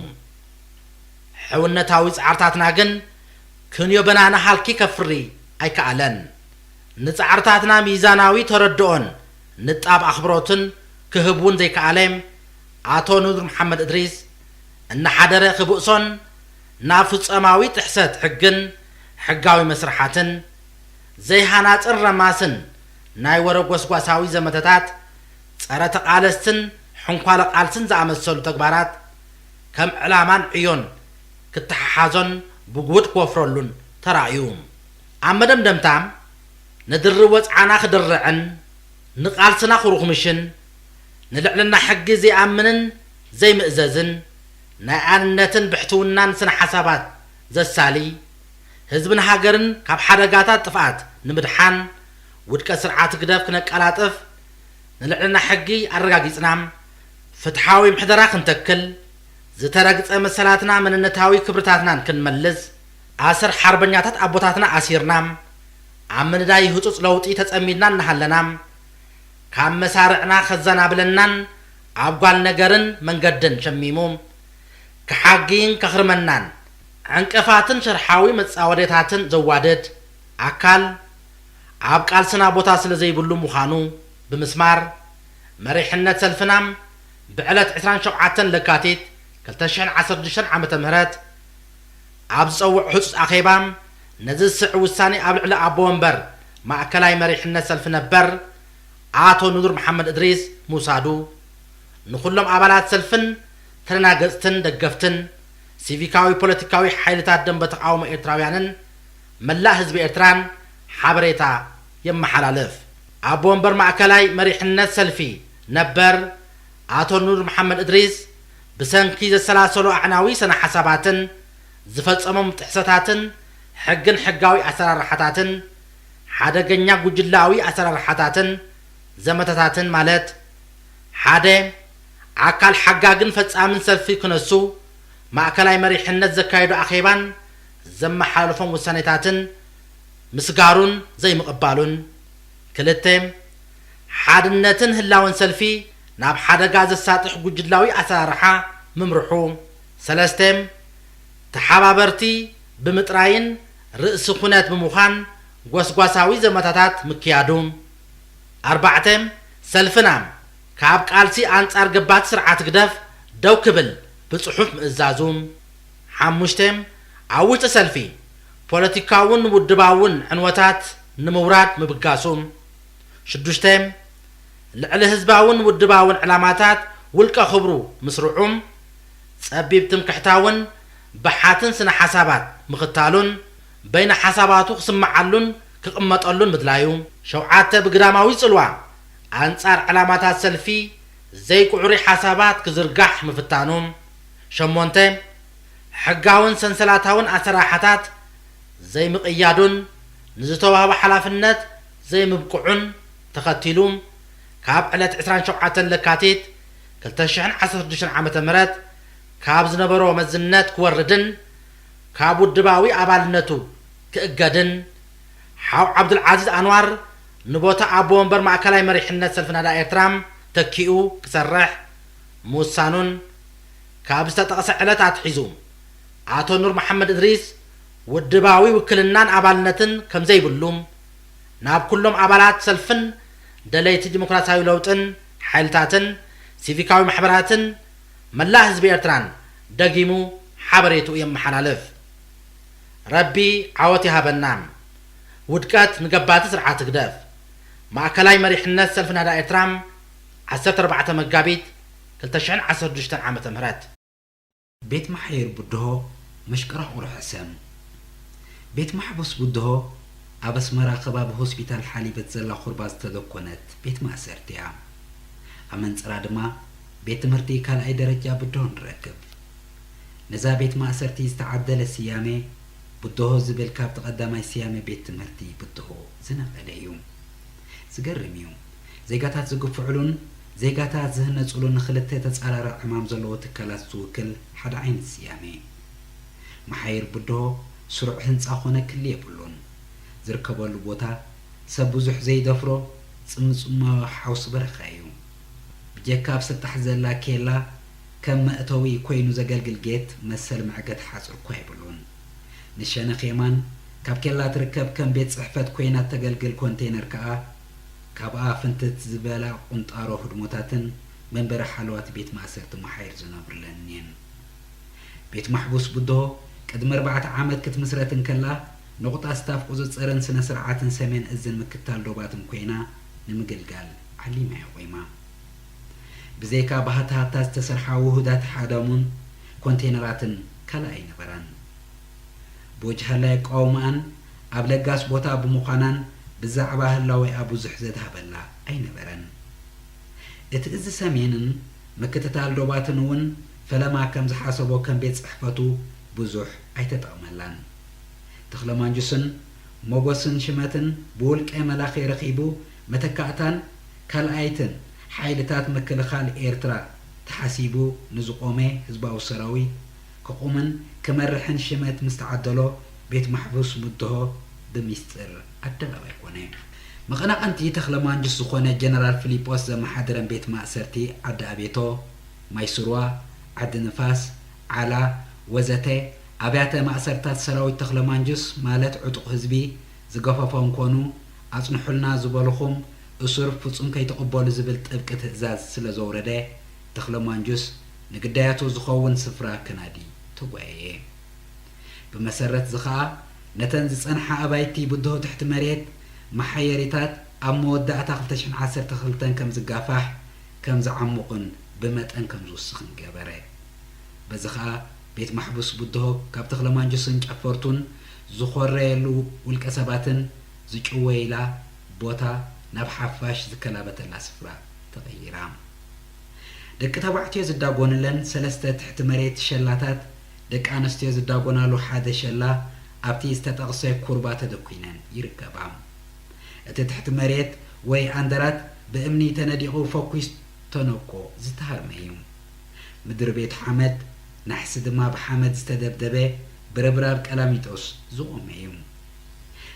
ሕውነታዊ ጻዕርታትና ግን ክንዮ በናና ሃልኪ ከፍሪ ኣይከኣለን። ንጻዕርታትና ሚዛናዊ ተረድኦን ንጣብ ኣኽብሮትን ክህብ እውን ዘይከኣለ ኣቶ ኑር መሓመድ እድሪስ፣ እናሓደረ ክብእሶን ናብ ፍጸማዊ ጥሕሰት ሕግን ሕጋዊ መስርሓትን ዘይሃናጽን ረማስን ናይ ወረ ጎስጓሳዊ ዘመተታት፣ ጸረ ተቓለስትን ሕንኳለ ቃልስን ዝኣመሰሉ ተግባራት ከም ዕላማን ዕዮን ክተሓሓዞን ብጉሁድ ክወፍረሉን ተራእዩ። ኣብ መደምደምታ፣ ንድርብ ወጽዓና ክድርዕን ንቓልስና ክሩኽምሽን፣ ንልዕልና ሕጊ ዘይኣምንን ዘይምእዘዝን፣ ናይ ኣንነትን ብሕትውናን ስነ ሓሳባት ዘሳሊ፣ ህዝብን ሃገርን ካብ ሓደጋታት ጥፍኣት ንምድሓን፣ ውድቀት ስርዓት ህግደፍ ክነቀላጥፍ፣ ንልዕልና ሕጊ ኣረጋጊጽና፣ ፍትሓዊ ምሕደራ ክንተክል፣ ዝተረግጸ መሰላትና መንነታዊ ክብርታትናን ክንመልስ፣ ኣሰር ሓርበኛታት ኣቦታትና ኣሲርና፣ ኣብ ምንዳይ ህጹጽ ለውጢ ተጸሚድና እናሃለና፣ ካብ መሳርዕና ከዘናብለናን ኣብ ጓል ነገርን መንገድን ሸሚሙ ክሓግይን ከኽርመናን ዕንቅፋትን ሸርሓዊ መጻወዴታትን ዘዋድድ ኣካል ኣብ ቃልስና ቦታ ስለ ዘይብሉ ምዃኑ ብምስማር፣ መሪሕነት ሰልፍና ብዕለት ዕስራን ሸውዓተን ለካቲት ክልተ ሽሕን ዓሰርተ ሽዱሽተን ዓመተ ምህረት ኣብ ዝጸውዕ ህጹጽ ኣኼባ፣ ነዚ ዝስዕብ ውሳኔ ኣብ ልዕሊ ኣቦ ወንበር ማእከላይ መሪሕነት ሰልፊ ነበር ኣቶ ኑር መሓመድ እድሪስ ምውሳዱ፣ ንኹሎም ኣባላት ሰልፍን ተደናገጽትን ደገፍትን ሲቪካዊ ፖለቲካዊ ሓይልታት ደንበ ተቓውሞ ኤርትራውያንን መላእ ህዝቢ ኤርትራን ሓበሬታ የመሓላልፍ። ኣቦ ወንበር ማእከላይ መሪሕነት ሰልፊ ነበር ኣቶ ኑር መሓመድ እድሪስ፣ ብሰንኪ ዘሰላሰሎ ኣዕናዊ ሰነ ሓሳባትን ዝፈጸሞም ጥሕሰታትን ሕግን ሕጋዊ ኣሰራርሓታትን፣ ሓደገኛ ጉጅላዊ ኣሰራርሓታትን ዘመተታትን፣ ማለት፣ ሓደ፣ ኣካል ሓጋግን ፈጻምን ሰልፊ ክነሱ ማእከላይ መሪሕነት ዘካየዶ ኣኼባን ዘመሓላለፎም ውሳኔታትን ምስጋሩን ዘይምቕባሉን። ክልተ፣ ሓድነትን ህላወን ሰልፊ ናብ ሓደጋ ዘሳጥሕ ጉጅላዊ ኣሰራርሓ ምምርሑ። ሰለስተ፣ ተሓባበርቲ ብምጥራይን ርእሲ ኩነት ብምዃን ጎስጓሳዊ ዘመታታት ምክያዱ። ኣርባዕተ፣ ሰልፍና ካብ ቃልሲ ኣንጻር ገባቲ ስርዓት ህግደፍ ደው ክብል ብጽሑፍ ምእዛዙ። ሓሙሽተ፣ ኣብ ውሽጢ ሰልፊ ፖለቲካውን ውድባውን ዕንወታት ንምውራድ ምብጋሱ። ሽዱሽተ፣ ልዕሊ ህዝባውን ውድባውን ዕላማታት ውልቀ ክብሩ ምስርዑ፣ ጸቢብ ትምክሕታውን በሓትን ስነ ሓሳባት ምኽታሉን በይነ ሓሳባቱ ክስምዓሉን ክቕመጠሉን ምድላዩ። ሸውዓተ፣ ብግዳማዊ ጽልዋ ኣንጻር ዕላማታት ሰልፊ ዘይቅዕሩይ ሓሳባት ክዝርጋሕ ምፍታኑ። ሸሞንተ፣ ሕጋውን ሰንሰላታውን ኣሰራርሓታት ዘይምቕያዱን ንዝተዋህቦ ሓላፍነት ዘይምብቅዑን ተኸቲሉ፣ ካብ ዕለት ዕስራን ሸውዓተን ለካቲት ክልተ ሽሕን ዓሰርተ ሽዱሽተን ዓመተ ምህረት ካብ ዝነበሮ መዝነት ክወርድን ካብ ውድባዊ ኣባልነቱ ክእገድን፣ ሓው ዓብዱልዓዚዝ ኣንዋር ንቦታ ኣቦ ወንበር ማእከላይ መሪሕነት ሰልፊ ናህዳ ኤርትራ ተኪኡ ክሰርሕ ምውሳኑን፣ ካብ ዝተጠቕሰ ዕለት ኣትሒዙ ኣቶ ኑር መሓመድ እድሪስ ውድባዊ ውክልናን ኣባልነትን ከምዘይብሉ፣ ናብ ኩሎም ኣባላት ሰልፍን ደለይቲ ዲሞክራሲያዊ ለውጥን ሓይልታትን ሲቪካዊ ማሕበራትን መላእ ህዝቢ ኤርትራን ደጊሙ ሓበሬትኡ የመሓላልፍ። ረቢ ዓወት ይሃበና። ውድቀት ንገባቲ ስርዓት ህግደፍ። ማእከላይ መሪሕነት ሰልፊ ናህዳ ኤርትራ፣ ዓሰርተ ኣርባዕተ መጋቢት ክልተ ሽሕን ዓሰርተ ሽዱሽተን ዓመተ ምህረት። ቤት መሓየር ብድሆ መሽቀራቑሮ ሕሰም። ቤት ማሕቡስ ብድሆ ኣብ ኣስመራ ከባቢ ሆስፒታል ሓሊበት ዘላ ኹርባ ዝተደኮነት ቤት ማእሰርቲ እያ። ኣብ መንጽራ ድማ ቤት ትምህርቲ ካልኣይ ደረጃ ብድሆ ንረክብ። ነዛ ቤት ማእሰርቲ ዝተዓደለ ስያሜ ብድሆ ዝብል ካብቲ ቀዳማይ ስያሜ ቤት ትምህርቲ ብድሆ ዝነቐለ እዩ። ዝገርም እዩ። ዜጋታት ዝግፍዕሉን ዜጋታት ዝህነጽሉን ንኽልተ ተጻራሪ ዕማም ዘለዎ ትካላት ዝውክል ሓደ ዓይነት ስያሜ። መሓይር ብድሆ ስሩዕ ህንጻ ኮነ ክሊ የብሉን። ዝርከበሉ ቦታ ሰብ ብዙሕ ዘይደፍሮ ጽምጽማዊ ሓውሲ በረኻ እዩ። ብጀካ ኣብ ሰጣሕ ዘላ ኬላ ከም መእተዊ ኮይኑ ዘገልግል ጌት መሰል መዕገቲ ሓጹር እኳ የብሉን። ንሸነኽ የማን ካብ ኬላ ትርከብ ከም ቤት ጽሕፈት ኮይና እተገልግል ኮንቴነር ከኣ ካብኣ ፍንትት ዝበላ ቁንጣሮ ህድሞታትን መንበሪ ሓለዋት ቤት ማእሰርቲ መሓይር ዝነብሩለን እየን። ቤት ማሕቡስ ቡድሆ ቅድሚ ኣርባዕተ ዓመት ክትምስረት እንከላ፣ ነቑጣ ስታፍ ቁጽጽርን ስነ ስርዓትን ሰሜን እዝን ምክትታል ዶባትን ኮይና ንምግልጋል ዓሊማ እያ ቆይማ። ብዘይካ ብሃታሃታ ዝተሰርሓ ውሁዳት ሓዳሙን ኮንቴነራትን ካልእ ኣይነበራን። ቦጅሃላ የቃውምኣን ኣብ ለጋስ ቦታ ብምዃናን ብዛዕባ ህላዌኣ ብዙሕ ዘድሃበላ ኣይነበረን። እቲ እዚ ሰሜንን ምክትታል ዶባትን እውን ፈለማ ከም ዝሓሰቦ ከም ቤት ጽሕፈቱ ብዙሕ ኣይተጠቕመላን። ተኽለማንጁስን ሞጎስን ሽመትን ብውልቀ መላኺ ረኺቡ መተካእታን ካልኣይትን ሓይልታት ምክልኻል ኤርትራ ተሓሲቡ ንዝቖመ ህዝባዊ ሰራዊት ክቑምን ክመርሕን ሽመት ምስ ተዓደሎ፣ ቤት ማሕቡስ ምድሆ ብሚስጥር ኣደባባይ ኮነ። መቐናቕንቲ ተኽለማንጁስ ዝኾነ ጀነራል ፊሊጶስ ዘመሓደረን ቤት ማእሰርቲ ዓዲ ኣቤቶ፣ ማይስርዋ፣ ዓዲ ንፋስ፣ ዓላ፣ ወዘተ ኣብያተ ማእሰርታት ሰራዊት ተኽለማንጁስ ማለት ዕጡቕ ህዝቢ ዝገፈፎም ኮኑ፣ ኣጽንሑልና ዝበልኹም እሱር ፍጹም ከይትቕበሉ ዝብል ጥብቂ ትእዛዝ ስለ ዘውረደ፣ ተኽለማንጁስ ንግዳያቱ ዝኸውን ስፍራ ከናዲ ተጓየየ። ብመሰረት እዚ ኸኣ፣ ነተን ዝጸንሓ ኣባይቲ ብድሆ ትሕቲ መሬት መሓየሪታት ኣብ መወዳእታ ክልተ ሽሕን ዓሰርተ ክልተን ከም ዝጋፋሕ፣ ከም ዝዓሙቕን ብመጠን ከም ዝውስኽን ገበረ። በዚ ኸኣ፣ ቤት ማሕቡስ ብድሆ ካብ ተኽለማንጁስን ጨፈርቱን ዝኾረየሉ ውልቀ ሰባትን ዝጭወይላ ቦታ ናብ ሓፋሽ ዝከላበተላ ስፍራ ተቐይራ። ደቂ ተባዕትዮ ዝዳጎንለን ሰለስተ ትሕቲ መሬት ሸላታት፣ ደቂ ኣንስትዮ ዝዳጎናሉ ሓደ ሸላ ኣብቲ ዝተጠቕሰ ኩርባ ተደኲነን ይርከባ። እቲ ትሕቲ መሬት ወይ ኣንደራት ብእምኒ ተነዲቑ ፈኲስ ተነኮ ዝተሃርመ እዩ። ምድሪ ቤቱ ሓመድ፣ ናሕሲ ድማ ብሓመድ ዝተደብደበ ብርብራብ ቀላሚጦስ ዝቖመ እዩ።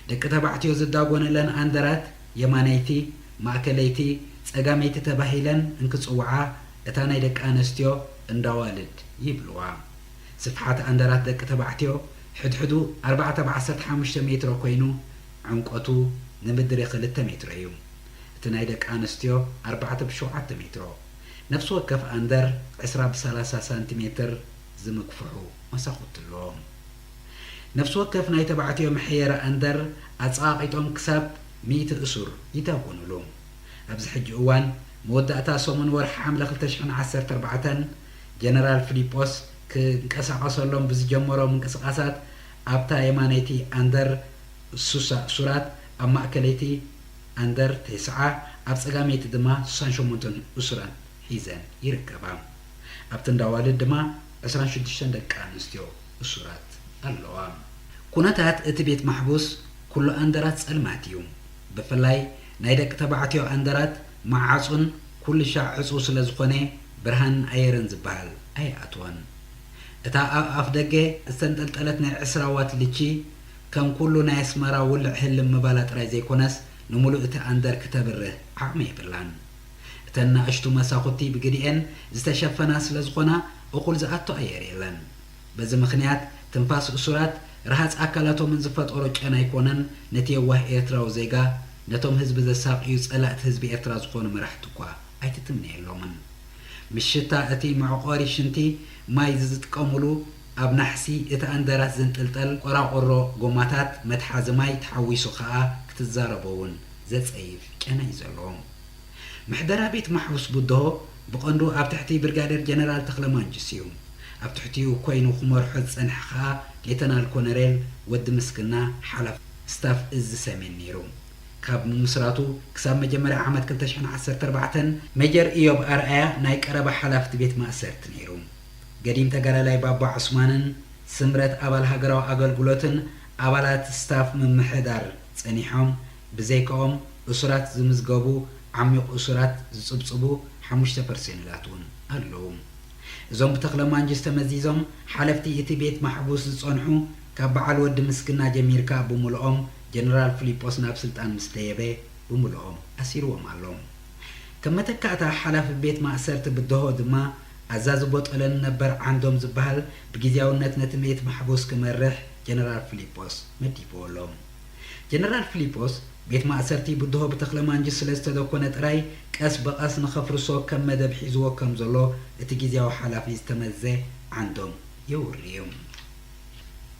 ደቂ ተባዕትዮ ዝዳጎነለን ኣንደራት የማነይቲ፣ ማእከለይቲ፣ ጸጋመይቲ ተባሂለን እንክጽውዓ፣ እታ ናይ ደቂ ኣንስትዮ እንዳዋልድ ይብልዋ። ስፍሓት ኣንደራት ደቂ ተባዕትዮ ሕድሕዱ ኣርባዕተ ብ ዓሰርተ ሓሙሽተ ሜትሮ ኮይኑ፣ ዕምቆቱ ንምድሪ ክልተ ሜትሮ እዩ። እቲ ናይ ደቂ ኣንስትዮ ኣርባዕተ ብ ሸውዓተ ሜትሮ። ነፍሲ ወከፍ ኣንደር ዕስራ ብ ሰላሳ ሳንቲሜትር ዝምግፍሑ መሳኹቲ ኣለዎም። ነፍሲ ወከፍ ናይ ተባዕትዮ መሐየሪ ኣንደር ኣጸቓቒጦም ክሳብ ሚእቲ እሱር ይዳጎኑሉ። ኣብዚ ሕጂ እዋን፣ መወዳእታ ሰሙን ወርሒ ሓምለ ክልተ ሽሕን ዓሰርተ ኣርባዕተን፣ ጀነራል ፊሊጶስ ክንቀሳቐሰሎም ብዝጀመሮ ምንቅስቓሳት፣ ኣብታ የማነይቲ ኣንደር ሱሳ እሱራት፣ ኣብ ማእከለይቲ ኣንደር ተስዓ፣ ኣብ ጸጋመይቲ ድማ ስሳን ሸሞንተን እሱራት ሒዘን ይርከባ። ኣብቲ እንዳዋልድ ድማ ዕስራን ሽዱሽተን ደቂ ኣንስትዮ እሱራት ኣለዋ። ኩነታት እቲ ቤት ማሕቡስ ኩሉ ኣንደራት ጸልማት እዩ። ብፍላይ ናይ ደቂ ተባዕትዮ ኣንደራት መዓጹን ኩሉ ሻዕ ዕጹው ስለ ዝኾነ፣ ብርሃንን ኣየርን ዝበሃል ኣይኣትዎን። እታ ኣብ ኣፍ ደገ ዝተንጠልጠለት ናይ ዕስራ ዋት ልቺ፣ ከም ኩሉ ናይ ኣስመራ ውልዕ ህልም ምባላ ጥራይ ዘይኮነስ፣ ንምሉእ እቲ ኣንደር ክተብርህ ዓቕሚ የብላን። እተን ናእሽቱ መሳኹቲ ብግዲኤን ዝተሸፈና ስለ ዝኾና፣ እኹል ዝኣቱ ኣየር የለን። በዚ ምኽንያት፣ ትንፋስ እሱራት፣ ረሃጽ ኣካላቶምን ዝፈጠሮ ጨና ኣይኮነን፣ ነቲ የዋህ ኤርትራዊ ዜጋ፣ ነቶም ህዝቢ ዘሳቕዩ ጸላእቲ ህዝቢ ኤርትራ ዝኾኑ መራሕቲ እኳ ኣይትትምነየሎምን። ምሽታ እቲ መዕቆሪ ሽንቲ ማይ ዝጥቀሙሉ፣ ኣብ ናሕሲ እቲ ኣንደራት ዝንጥልጠል ቆራቆሮ ጎማታት መትሓዚ ማይ ተሓዊሱ ከኣ ክትዛረቦ እውን ዘጸይፍ ጨና እዩ ዘለዎም። ምሕደራ ቤት ማሕቡስ ቡድሆ ብቐንዱ ኣብ ትሕቲ ብርጋዴር ጀነራል ተኽለ ማንጁስ እዩ። ኣብ ትሕቲኡ ኮይኑ ክመርሖ ዝጸንሐ ከኣ ሌተናል ኮነሬል ወዲ ምስግና ሓላፊ ስታፍ እዚ ሰሜን ነይሩ። ካብ ምምስራቱ ክሳብ መጀመርያ ዓመት ክልተ ሽሕን ዓሰርተ ኣርባዕተን ሜጀር ኢዮብ ኣርኣያ ናይ ቀረባ ሓላፊ እቲ ቤት ማእሰርቲ ነይሩ። ገዲም ተጋዳላይ ባባ ዑስማንን ስምረት ኣባል ሃገራዊ ኣገልግሎትን ኣባላት ስታፍ ምምሕዳር ጸኒሖም፣ ብዘይካኦም እሱራት ዝምዝገቡ ዓሚቕ እሱራት ዝጽብጽቡ ሓሙሽተ ፐርሰኔላት እውን ኣለዉ። እዞም ብተኽለ ማንጁስ ተመዚዞም ሓለፍቲ እቲ ቤት ማሕቡስ ዝጸንሑ ካብ በዓል ወዲ ምስግና ጀሚርካ ብምልኦም ጀነራል ፊሊጶስ ናብ ስልጣን ምስ ደየበ ብምልኦም ኣሲርዎም ኣሎ። ከም መተካእታ ሓላፊ ቤት ማእሰርቲ ብደሆ ድማ ኣዛዚ ቦጠለን ነበር ዓንዶም ዝበሃል ብግዝያውነት ነቲ ቤት ማሕቡስ ክመርሕ ጀነራል ፊሊጶስ መዲብዎ ኣሎ። ጀነራል ፊሊጶስ፣ ቤት ማእሰርቲ ብድሆ ብተኽለማንጅስ ስለ ዝተደኮነ ጥራይ ቀስ ብቐስ ንኸፍርሶ ከም መደብ ሒዝዎ ከም ዘሎ እቲ ግዝያዊ ሓላፊ ዝተመዘ ዓንዶም የውሪ እዩ።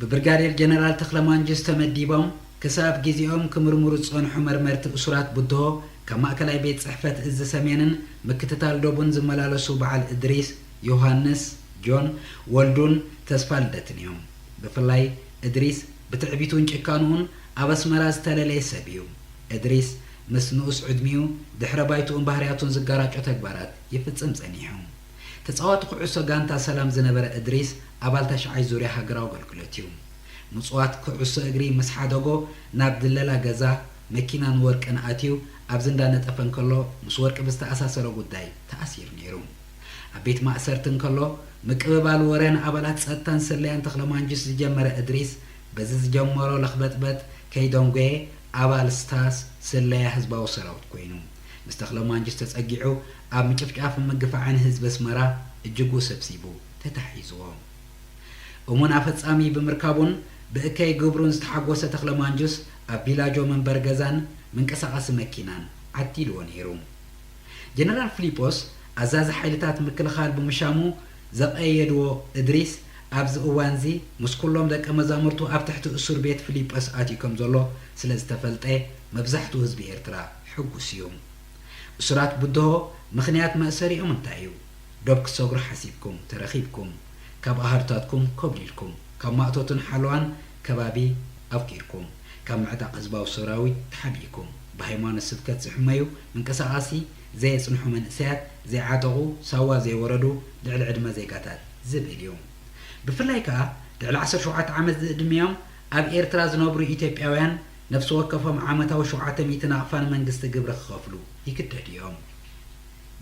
ብብርጋዴር ጀነራል ተኽለማንጅስ ተመዲቦም ክሳብ ግዜኦም ክምርምሩ ዝጸንሑ መርመርቲ እሱራት ብድሆ ካብ ማእከላይ ቤት ጽሕፈት እዚ ሰሜንን ምክትታል ደቡን ዝመላለሱ በዓል እድሪስ፣ ዮሃንስ፣ ጆን፣ ወልዱን ተስፋልደትን እዮም። ብፍላይ እድሪስ ብትዕቢቱን ጭካንኡን ኣብ ኣስመራ ዝተለለየ ሰብ እዩ። እድሪስ ምስ ንኡስ ዕድሚኡ ድሕረ ባይትኡን ባህርያቱን ዝጋራጮ ተግባራት ይፍጽም ጸኒሑ። ተጻዋቲ ኩዕሶ ጋንታ ሰላም ዝነበረ እድሪስ ኣባል ታሽዓይ ዙርያ ሃገራዊ ኣገልግሎት እዩ። ምጽዋት ኩዕሶ እግሪ ምስ ሓደጎ ናብ ድለላ ገዛ፣ መኪናን ወርቅን ኣትዩ ኣብዚ እንዳነጠፈ እንከሎ ምስ ወርቂ ብዝተኣሳሰረ ጉዳይ ተኣሲሩ ነይሩ። ኣብ ቤት ማእሰርቲ እንከሎ ምቅብባል ወረ ንኣባላት ጸጥታን ስለያን ተኽለማንጅስ ዝጀመረ እድሪስ በዚ ዝጀመሮ ለኽበጥበጥ ከይደንጎየ ኣባል ስታስ ስለያ ህዝባዊ ሰራዊት ኮይኑ ምስ ተኽለማንጅስ ተጸጊዑ ኣብ ምጭፍጫፍን ምግፋዕን ህዝቢ ኣስመራ እጅጉ ሰብሲቡ ተታሒዝዎ። እሙን ኣፈጻሚ ብምርካቡን ብእከይ ግብሩን ዝተሓጎሰ ተኽለማንጁስ ኣብ ቢላጆ መንበሪ ገዛን መንቀሳቐሲ መኪናን ዓዲልዎ ነይሩ። ጀነራል ፊሊጶስ ኣዛዚ ሓይልታት ምክልኻል ብምሻሙ ዘቐየድዎ እድሪስ ኣብዚ እዋንዚ ምስ ኩሎም ደቀ መዛሙርቱ ኣብ ትሕቲ እሱር ቤት ፊሊጶስ ኣትዩ ከም ዘሎ ስለ ዝተፈልጠ መብዛሕትኡ ህዝቢ ኤርትራ ሕጉስ እዩ። እሱራት ብድሆ ምኽንያት መእሰሪኦም እንታይ እዩ? ዶብ ክትሰግሩ ሓሲብኩም ተረኺብኩም፣ ካብ ኣሃዱታትኩም ኮብሊልኩም፣ ካብ ማእቶትን ሓለዋን ከባቢ ኣፍቂርኩም፣ ካብ ምዕጣቕ ህዝባዊ ሰራዊት ተሓቢእኩም፣ ብሃይማኖት ስብከት ዝሕመዩ፣ ምንቅስቓሲ ዘየጽንሑ መንእሰያት ዘይዓጠቑ፣ ሳዋ ዘይወረዱ ልዕሊ ዕድመ ዜጋታት ዝብል እዩ። ብፍላይ ከኣ ልዕሊ ዓሰርተ ሸውዓተ ዓመት ዝዕድሚኦም ኣብ ኤርትራ ዝነብሩ ኢትዮጵያውያን ነፍሲ ወከፎም ዓመታዊ ሸውዓተ ሚእቲ ናቕፋ ንመንግስቲ ግብሪ ክኸፍሉ ይግደዱ እዮም።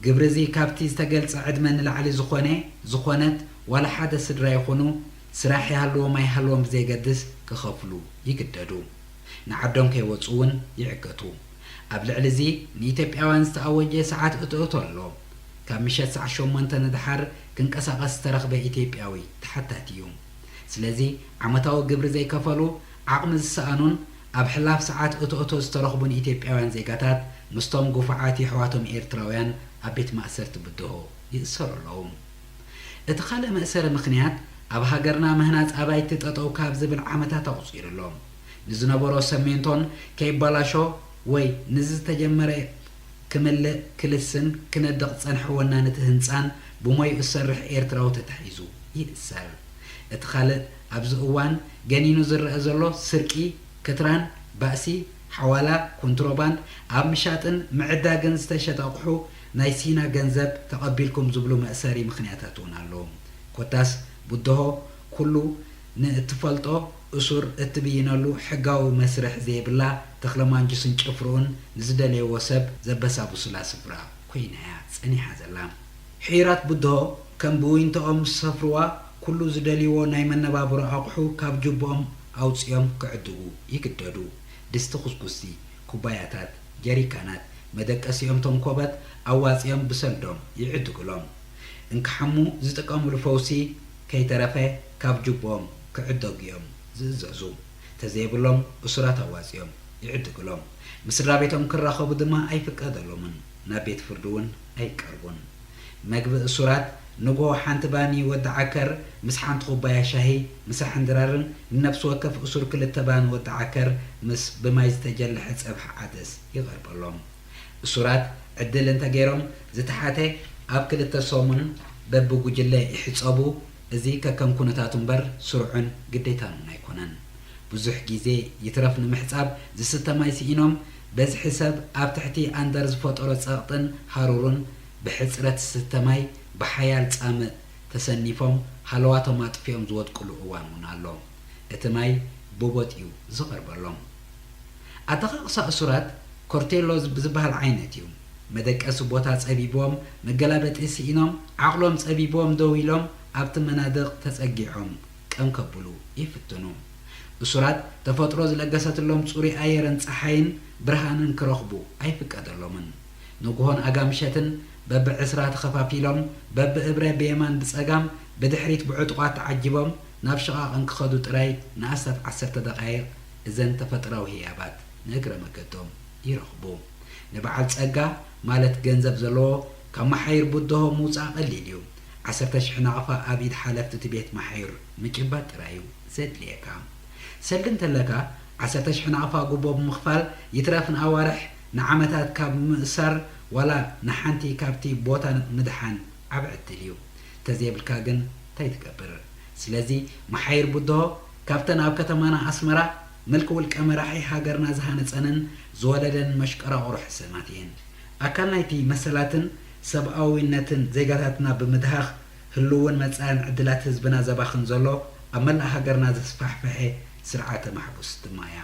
ግብሪ እዚ ካብቲ ዝተገልጸ ዕድመ ንላዕሊ ዝኾነ፣ ዝኾነት፣ ዋላ ሓደ ስድራ ይኹኑ፣ ስራሕ ይሃልዎም ኣይሃልዎም ብዘየገድስ ክኸፍሉ ይግደዱ። ንዓዶም ከይወጹ እውን ይዕገቱ። ኣብ ልዕሊ እዚ ንኢትዮጵያውያን ዝተኣወጀ ሰዓት እትእቶ ኣሎ። ካብ ምሸት ሰዓት ሸሞንተ ንደሓር ክንቀሳቐስ ዝተረኽበ ኢትዮጵያዊ ተሓታቲ እዩ። ስለዚ ዓመታዊ ግብሪ ዘይከፈሉ፣ ዓቕሚ ዝሰኣኑን ኣብ ሕላፍ ሰዓት እትእቶ ዝተረኽቡን ኢትዮጵያውያን ዜጋታት ምስቶም ግፉዓት የሕዋቶም ኤርትራውያን ኣብ ቤት ማእሰርቲ ብድሆ ይእሰሩ ኣለዉ። እቲ ካልእ መእሰሪ ምኽንያት ኣብ ሃገርና ምህናጽ ኣባይቲ ጠጠው ካብ ዝብል ዓመታት ኣቑጺሩ ኣሎ። ንዝነበሮ ሰሜንቶን ከይበላሾ ወይ ንዝተጀመረ ክምልእ፣ ክልስን ክነድቕ ዝጸንሐ ወናኒ እቲ ህንጻን ብሞይኡ ዝሰርሕ ኤርትራዊ ተታሒዙ ይእሰር። እቲ ካልእ ኣብዚ እዋን ገኒኑ ዝረአ ዘሎ ስርቂ፣ ክትራን፣ ባእሲ፣ ሓዋላ፣ ኮንትሮባንድ፣ ኣብ ምሻጥን ምዕዳግን ዝተሸጠ ኣቑሑ ናይ ሲና ገንዘብ ተቐቢልኩም ዝብሉ መእሰሪ ምኽንያታት እውን ኣለዉ። ኮታስ ብድሆ ኩሉ ንእትፈልጦ እሱር እትብይነሉ ሕጋዊ መስርሕ ዘየብላ ተኽለማንጁስን ጭፍርኡን ንዝደለይዎ ሰብ ዘበሳብሱላ ስፍራ ኮይና እያ ጸኒሓ ዘላ። ሕዩራት ብድሆ ከም ብዊንቶኦም ዝሰፍርዋ ኩሉ ዝደልይዎ ናይ መነባብሮ ኣቑሑ ካብ ጁብኦም ኣውጺኦም ክዕድጉ ይግደዱ። ድስቲ ኩስኩስቲ፣ ኩባያታት፣ ጀሪካናት፣ መደቀሲኦም ተንኮበት ኣዋጺኦም ብሰልዶም ይዕድጉሎም። እንክሓሙ ዝጥቀምሉ ፈውሲ ከይተረፈ ካብ ጁብኦም ክዕደጉ እዮም ዝእዘዙ። ተዘይብሎም እሱራት ኣዋጺኦም ይዕድግሎም። ምስ ስድራ ቤቶም ክራኸቡ ድማ ኣይፍቀደሎምን። ናብ ቤት ፍርዲ እውን ኣይቀርቡን። መግቢ እሱራት ንግሆ ሓንቲ ባኒ ወዲ ዓከር ምስ ሓንቲ ኩባያ ሻሂ፣ ምሳሕን ድራርን፣ ንነፍሲ ወከፍ እሱር ክልተ ባኒ ወዲ ዓከር ምስ ብማይ ዝተጀለሐ ጸብሒ ዓደስ ይቐርበሎም። እሱራት ዕድል እንተገይሮም ዝተሓተ ኣብ ክልተ ሰሙን በብጉጅለ ይሕጸቡ። እዚ ከከም ኩነታቱ እምበር ስሩዕን ግዴታን እውን ኣይኮነን። ብዙሕ ግዜ ይትረፍ ንምሕጻብ ዝስተ ማይ ስኢኖም በዝሒ ሰብ ኣብ ትሕቲ ኣንደር ዝፈጠሮ ጸቕጥን ሃሩርን ብሕጽረት ዝስተ ማይ ብሓያል ጻምእ ተሰኒፎም ሃለዋቶም ኣጥፊኦም ዝወድቅሉ እዋን እውን ኣሎ። እቲ ማይ ብቦጥ እዩ ዝቐርበሎም። ኣተቓቕሳ እሱራት ኮርቴሎ ብዝበሃል ዓይነት እዩ። መደቀሲ ቦታ ጸቢብዎም፣ መገላበጢ ስኢኖም፣ ዓቕሎም ጸቢብዎም ደው ኢሎም ኣብቲ መናድቕ ተጸጊዖም ቀም ከብሉ ይፍትኑ። እሱራት ተፈጥሮ ዝለገሰትሎም ጽሩይ ኣየርን ጸሓይን ብርሃንን ክረኽቡ ኣይፍቀደሎምን። ንግሆን ኣጋምሸትን በብዕስራ ተኸፋፊሎም፣ በብእብረ ብየማን ብጸጋም ብድሕሪት ብዕጡቓት ተዓጂቦም ናብ ሽቓቕ እንክኸዱ ጥራይ ንኣስታት ዓሰርተ ደቓይቕ እዘን ተፈጥሮኣዊ ህያባት ንእግረ መገዶም ይረኽቡ። ንበዓል ጸጋ፣ ማለት ገንዘብ ዘለዎ፣ ካብ መሓይር ቡድሆ ምውጻእ ቀሊል እዩ። ዓሰርተ ሽሕ ናቕፋ ኣብ ኢድ ሓለፍቲ እቲ ቤት መሓይር ምጭባጥ ጥራይ እዩ ዘድልየካ። ሰልዲ እንተለካ፣ ዓሰርተ ሽሕ ናቕፋ ጉቦ ብምኽፋል፣ ይትረፍ ንኣዋርሕ፣ ንዓመታት ካብ ምእሳር ዋላ ንሓንቲ ካብቲ ቦታ ምድሓን ዓቢ ዕድል እዩ። ተዘይብልካ ግን እንታይ ትገብር? ስለዚ መሓይር ቡድሆ ካብተን ኣብ ከተማና ኣስመራ ምልኪ ውልቀ መራሒ ሃገርና ዝሃነጸንን ዝወለደን መሽቀራቕሮ ሕሰማት እየን። ኣካል ናይቲ መሰላትን ሰብኣዊነትን ዜጋታትና ብምድሃኽ ህልውን መጻእን ዕድላት ህዝብና ዘባኽን ዘሎ ኣብ መላእ ሃገርና ዘስፋሕፈሐ ስርዓተ ማሕቡስ ድማ እያ።